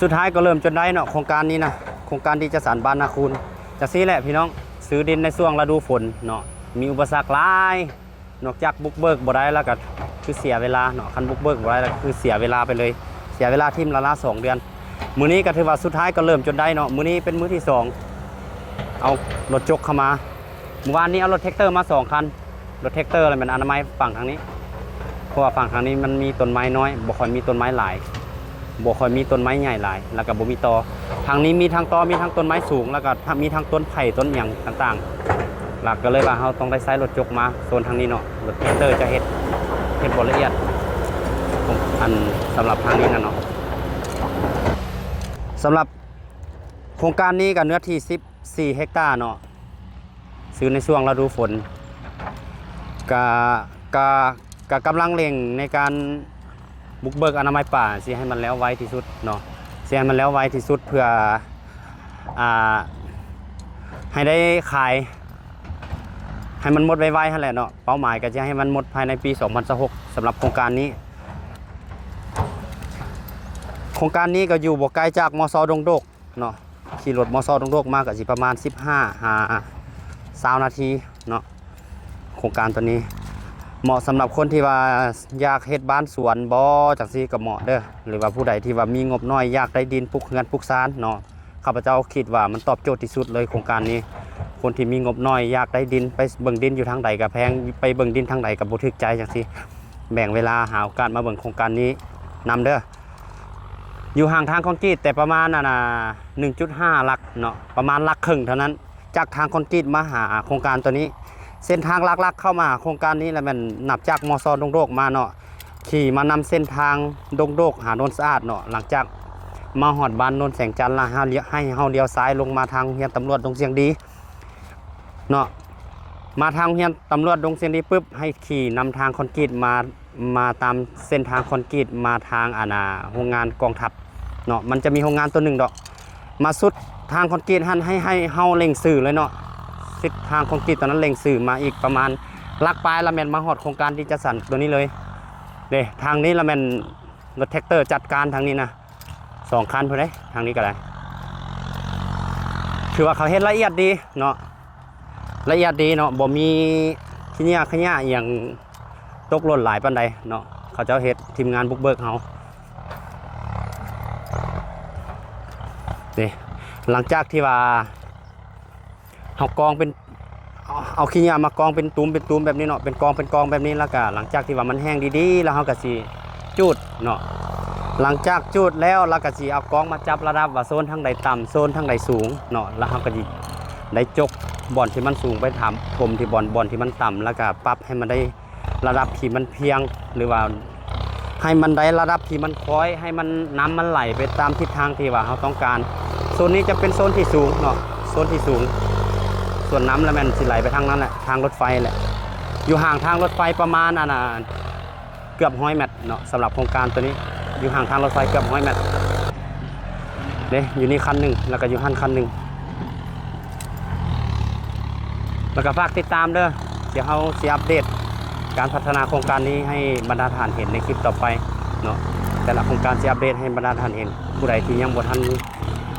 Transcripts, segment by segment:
ສຸດທ້າຍກໍເລີ່ມຈົນໄດ້ເນາະ ໂຄງການນີ້ນະ ໂຄງການທີ່ຈະສັນບ້ານນາຄູນ. ຈັ່ງຊີ້ແຫຼະພີ່ນ້ອງ ຊື້ດິນໃນຊ່ວງລະດູຝົນເນາະ ມີອຸປະສັກຫຼາຍ. ນອກຈາກບຸກເບີກບໍ່ໄດ້ແລ້ວກໍຄືເສຍເວລາເນາະ, ຄັນບຸກເບີກບໍ່ໄດ້ແລ້ວກໍຄືເສຍເວລາໄປເລີຍ, ເສຍເວລາຖິ້ມລະລາສອງເດືອນ. ມື້ນີ້ກໍຖືວ່າສຸດທ້າຍກໍເລີ່ມຈົນໄດ້ເນາະ, ມື້ນີ້ເປັນມື້ທີສອງ ເອົາລົດຈົກເຂົ້າມາ. ມື້ວານນີ້ເອົາລົດແທັກເຕີມາສອງຄັນ, ລົດແທັກເຕີລະແມ່ນອະນາໄມຝັ່ງທາງນີ້ ເພາະວ່າຝັ່ງທາງນີ້ມັນມີຕົ້ນໄມ້ນ້ອຍ ບໍ່ຄ່ອຍມີຕົ້ນໄມ້ຫຼາຍ ບໍ່ຄ່ອຍມີຕົ້ນໄມ້ໃຫຍ່ຫຼາຍ ແລ້ວກໍບໍ່ມີຕໍ. ທາງນີ້ມີທັງຕໍ ມີທັງຕົ້ນໄມ້ສູງ ແລ້ວກໍມີທັງຕົ້ນໄຜ່ຕົ້ນຫຍັງຕ່າງໆ ແລ້ວກໍເລີຍວ່າເຮົາຕ້ອງໄດ້ໃຊ້ລົດຈົກມາໂຊນທາງນີ້ເນາະ, ລົດແທັກເຕີຈະເຮັດ ເຮັດບໍ່ລະອຽດ ອັນສຳລັບທາງນີ້ນະເນາະ. ສຳລັບໂຄງການນີ້ກໍເນື້ອທີ່ສິບສີ່ເຮັກຕາເນາະ, ຊື້ໃນຊ່ວງລະດູຝົນ ກະ ກະ ກະກຳລັງເລັ່ງໃນການບຸກເບີກອະນາໄມປ່າ ຊິໃຫ້ມັນແລ້ວໄວທີ່ສຸດເນາະ, ຊິໃຫ້ມັນແລ້ວໄວທີ່ສຸດເພື່ອ ອ່າ ໃຫ້ໄດ້ຂາຍ ໃຫ້ມັນໝົດໄວໆຫັ້ນແຫຼະເນາະ. ເປົ້າໝາຍກໍຈະໃຫ້ມັນໝົດພາຍໃນປີສອງພັນຊາວຫົກ ສຳລັບໂຄງການນີ້. ໂຄງການນີ້ກໍຢູ່ບໍ່ໄກຈາກ ມຊ ດົງໂດກ ເນາະ, ຂີ່ລົດ ມຊ ດົງໂດກມາກໍຊິປະມານສິບຫ້າຫາຊາວນາທີເນາະ. ໂຄງການຕົວນີ້ເໝາະສຳລັບຄົນທີ່ວ່າຢາກເຮັດບ້ານສວນບໍ ຈັ່ງຊີ້ກໍເໝາະເດີ, ຫຼືວ່າຜູ້ໃດທີ່ວ່າມີງົບໜ້ອຍຢາກໄດ້ດິນປຸກເຮືອນປຸກຊານເນາະ, ຂ້າພະເຈົ້າຄິດວ່າມັນຕອບໂຈດທີ່ສຸດເລີຍໂຄງການນີ້. ຄົນທີ່ມີງົບໜ້ອຍຢາກໄດ້ດິນ ໄປເບິ່ງດິນຢູ່ທາງໃດກໍແພງ, ໄປເບິ່ງດິນທາງໃດກໍບໍ່ຖືກໃຈຈັ່ງຊີ້, ແບ່ງເວລາຫາໂອກາດມາເບິ່ງໂຄງການນີ້ນຳເດີ. ຢູ່ຫ່າງທາງຄອນກຣີດແຕ່ປະມານ ອັນນ່າ ໜຶ່ງຈຸດຫ້າຫຼັກເນາະ, ປະມານຫຼັກເຄິ່ງເທົ່ານັ້ນ ຈາກທາງຄອນກຣີດມາຫາໂຄງການຕົວນີ້. ເສັ້ນທາງຫຼັກໆເຂົ້າມາຫາໂຄງການນີ້ລະແມ່ນນັບຈາກ ມຊ ດົງໂດກມາເນາະ, ຂີ່ມານຳເສັ້ນທາງດົງໂດກຫາໂນນສະອາດເນາະ. ຫຼັງຈາກມາຮອດບ້ານໂນນແສງຈັນລະ ໃຫ້ເຮົາລ້ຽວຊ້າຍລົງມາທາງໂຮງຮຽນຕຳຫຼວດດົງຊຽງດີເນາະ, ມາທາງໂຮງຮຽນຕຳຫຼວດດົງຊຽງດີປຶບ ໃຫ້ຂີ່ນຳທາງຄອນກຣີດມາ ມາຕາມເສັ້ນທາງຄອນກຣີດມາທາງ ອັນນ່າ ໂຮງງານກອງທັບເນາະ, ມັນຈະມີໂຮງງານຕົວໜຶ່ງດອກ ມາສຸດທາງຄອນກຣີດຫັ້ນ ໃຫ້ ໃຫ້ເຮົາເລັ່ງຊື່ເລີຍເນາະ, ເສັ້ນທາງຄອນກຣີດຕົວນັ້ນເລັ່ງຊື່ມາອີກປະມານຫຼັກປາຍລະແມ່ນມາຮອດໂຄງການທີ່ຈະສັນຕົວນີ້ເລີຍເດ້. ທາງນີ້ລະແມ່ນລົດແທັກເຕີຈັດການທາງນີ້ນະ ສອງຄັນພຸ້ນເດ້, ທາງນີ້ກໍໄດ້ ຖືວ່າເຂົາເຮັດລະອຽດດີເນາະ. ລະອຽດດີເນາະ, ບໍ່ມີຂີ້ເຫຍື້ອຂະຫຍະອີ່ຫຍັງຕົກຫຼົ່ນຫຼາຍປານໃດເນາະ, ເຂົາເຈົ້າເຮັດ ທີມງານບຸກເບີກເຮົາເດ້. ຫຼັງຈາກທີ່ວ່າເຮົາກອງເປັນ ເອົາ ເອົາຂີ້ເຫຍື້ອມາກອງເປັນຕຸ່ມເປັນຕຸ່ມແບບນີ້ເນາະ, ເປັນກອງເປັນກອງແບບນີ້, ແລ້ວກະຫຼັງຈາກທີ່ວ່າມັນແຫ້ງດີໆ ແລ້ວເຮົາກະຊິຈູດເນາະ. ຫຼັງຈາກຈູດແລ້ວ ແລ້ວກະຊິເອົາກອງມາຈັບລະດັບວ່າໂຊນທາງໃດຕ່ຳ ໂຊນທາງໃດສູງເນາະ, ແລ້ວເຮົາກະຊິ ໄດ້ຈົກບ່ອນທີ່ມັນສູງໄປຖາມ ຖົມທີ່ບ່ອນ ບ່ອນທີ່ມັນຕ່ຳ ແລ້ວກະປັບໃຫ້ມັນໄດ້ລະດັບທີ່ມັນພຽງ ຫຼືວ່າໃຫ້ມັນໄດ້ລະດັບທີ່ມັນຄ່ອຍ ໃຫ້ມັນ ນ້ຳມັນໄຫຼໄປຕາມທິດທາງທີ່ວ່າເຮົາຕ້ອງການ. ໂຊນນີ້ຈະເປັນໂຊນທີ່ສູງເນາະ, ໂຊນທີ່ສູງ, ສ່ວນນ້ຳລະແມ່ນຊິໄຫຼໄປທາງນັ້ນແຫຼະ ທາງລົດໄຟແຫຼະ. ຢູ່ຫ່າງທາງລົດໄຟປະມານ ອັນນ່າ ເກືອບຮ້ອຍແມັດເນາະ, ສຳລັບໂຄງການຕົວນີ້ ຢູ່ຫ່າງທາງລົດໄຟເກືອບຮ້ອຍແມັດເດ້. ຢູ່ນີ້ຄັນໜຶ່ງ ແລ້ວກໍຢູ່ຫັ້ນຄັນໜຶ່ງ. ແລ້ວກໍຝາກຕິດຕາມເດີ, ດຽວເຮົາຊິອັບເດດການພັດທະນາໂຄງການນີ້ໃຫ້ບັນດາທ່ານເຫັນໃນຄລິບຕໍ່ໄປເນາະ. ແຕ່ລະໂຄງການຊິອັບເດດໃຫ້ບັນດາທ່ານເຫັນ. ຜູ້ໃດທີ່ຍັງບໍ່ທັນ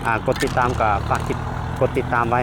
ອ່າ ກົດຕິດຕາມກໍຝາກ ກົດຕິດຕາມໄວ້.